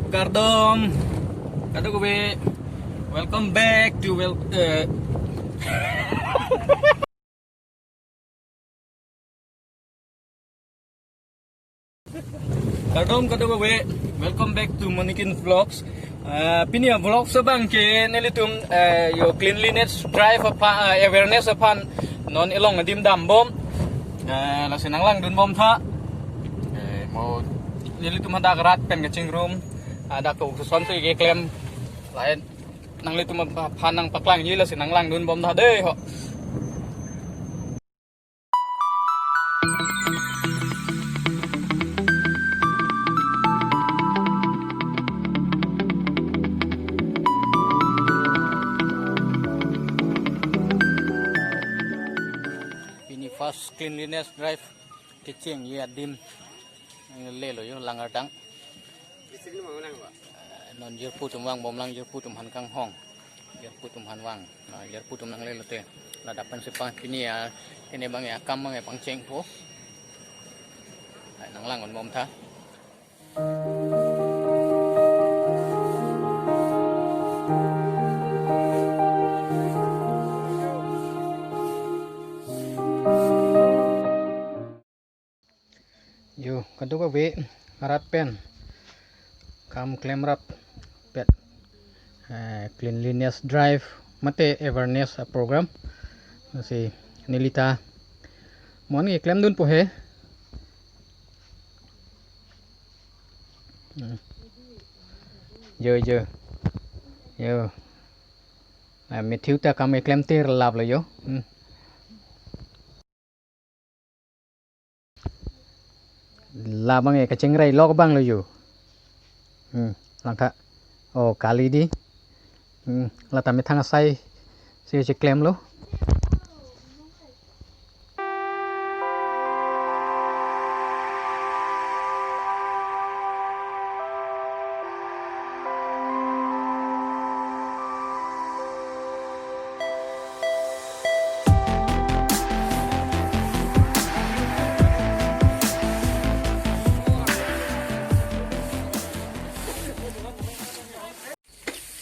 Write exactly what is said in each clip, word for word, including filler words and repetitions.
Kardom, kadokave, welcome back to well, eh, kardom kadokave, welcome back to Manikin Vlogs. Eh, pini a-vlogs abang ke nelitum, eh, yo cleanliness drive aphan, eh, awareness aphan non along adim dambom. Eh, lasi nanglangdunbom tha. Eh, mo nelitum hadak rat pen kachingrum, hadak ke kosonsi keklem, lahai nanglitum aphan nangpaklangji, lasi nanglangdunbom tha dei ho. Pini first cleanliness drive kechengji adim, eh, lelo yo Langardang. Eh, non jirpo atum vangbomlang, jirpo atum aphan kanghong, jirpo atum aphan vang. Ah, jirpo atum nanglelo te. Ladak pensi pang pini ya, pini abang ya, akam abang ya pangchengpo. Ai, nanglangdunbom tha. Yo, kadokave arat pen kam klemrap pet, eh, cleanliness drive mate awareness a-program. Lasi neli ta mo keklemdunpo he. Hmm. Yo, yo. Yo. Ah, Matthew ta kam keklemtir laplo yo. Hmm. Labang e kachingrai lok abanglo yo. Hmm, langtha. Oh, kali di. Hmm, lata methang asai si cheklemlo.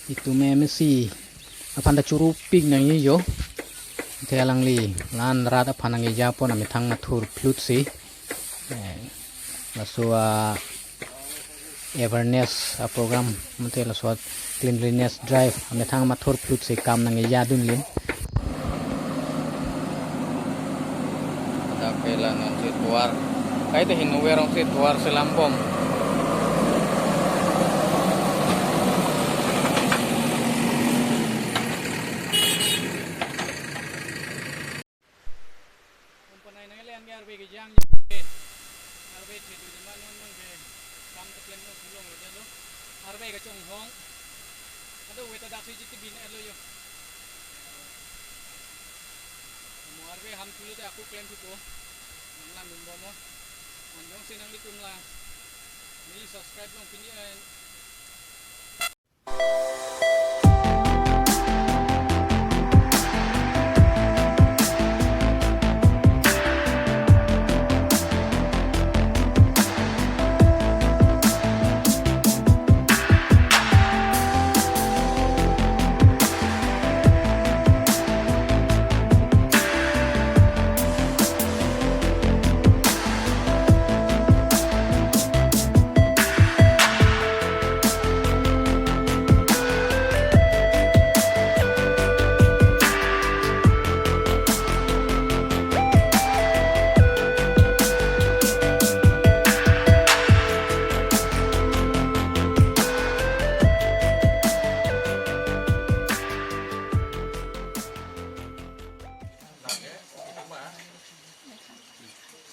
Itum M A C aphan ta churupik nangji yo. Te alangli la-an rat aphan nangkejapo, amethang mathur phlut si. Eh, laso a-awareness a-program, mate laso a-cleanliness drive, amethang mathur phlut si kam nangkejadunlin. Dak ke la non si tovar. Kaita hinu verong si tovar selambom. Umpanai nang ilian ke arve kejang. Arve thedu de man non non ke kam keklem non pulong lo dalo. Arve kachonghong. Kadokave ta daksi jiti bin elo yo. Mo arve ham thulo te ako klem thupo. Nanglangdunbomnon. Anjong si nanglitum la neli subscribe long pini, eh,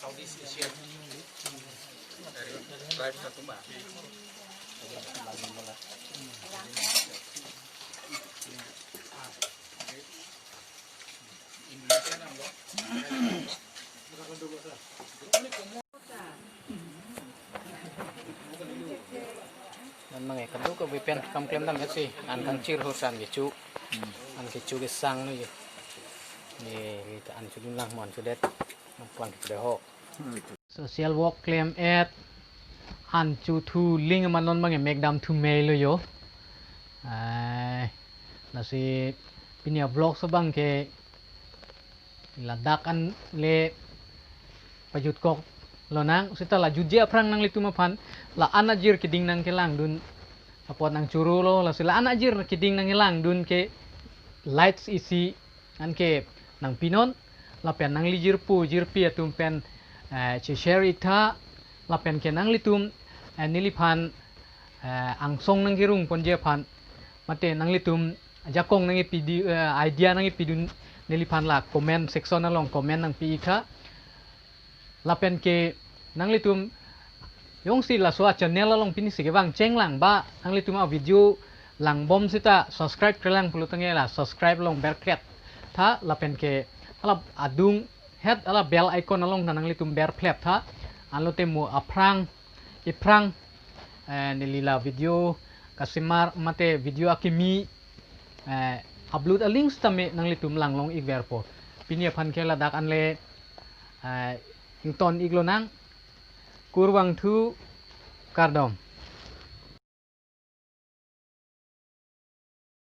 Southeast Asia. Dari drive satu mah. Indonesia nang lo. An mang e kadokave pen kam klemdam si, an kangchir ho, an kecho, an kecho kesang lo yo. Ni, ni ta an chodunlang, mo an chodet, nangplang kecho ho. Social work klem-et, An chu thu ling aman non bang emek dam thu mei lo jo. Ai, lasi pini a vlog so bang ke ladak an le pajut kok lonang, seta la jutji aphrang nanglitum aphan la-an ajir keding nangkelangdun apot nangchoro lo, lasi la-an ajir keding nangkelangdun ke likes isi anke nangpinon, lapen nangli jirpo jirpi atum pen, eh, che-share ik tha, lapen ke nanglitum, eh, neliphan, eh, angsong nangkerung ponji aphan, mate nanglitum ajakong nangkepi di, eh, idea nangkepidun neliphan la comment section along comment nangpi ik tha. Lapen ke nanglitum jongsi laso a channel along pini si kevang chenglang ba, nanglitum a video langbom seta subscribe krelang pulo tangte la subscribe along berkret tha, lapen ke hala adung het hala bell icon along ta nanglitum berphlep tha. Anlote mo aphrang iphrang, eh, neli la video kasemar mate video akimi, eh, upload aling sitame nanglitum langlong ikverpo. Pini aphan ke ladak an le, eh, ington ik lonang. Kurvangthu, kardom.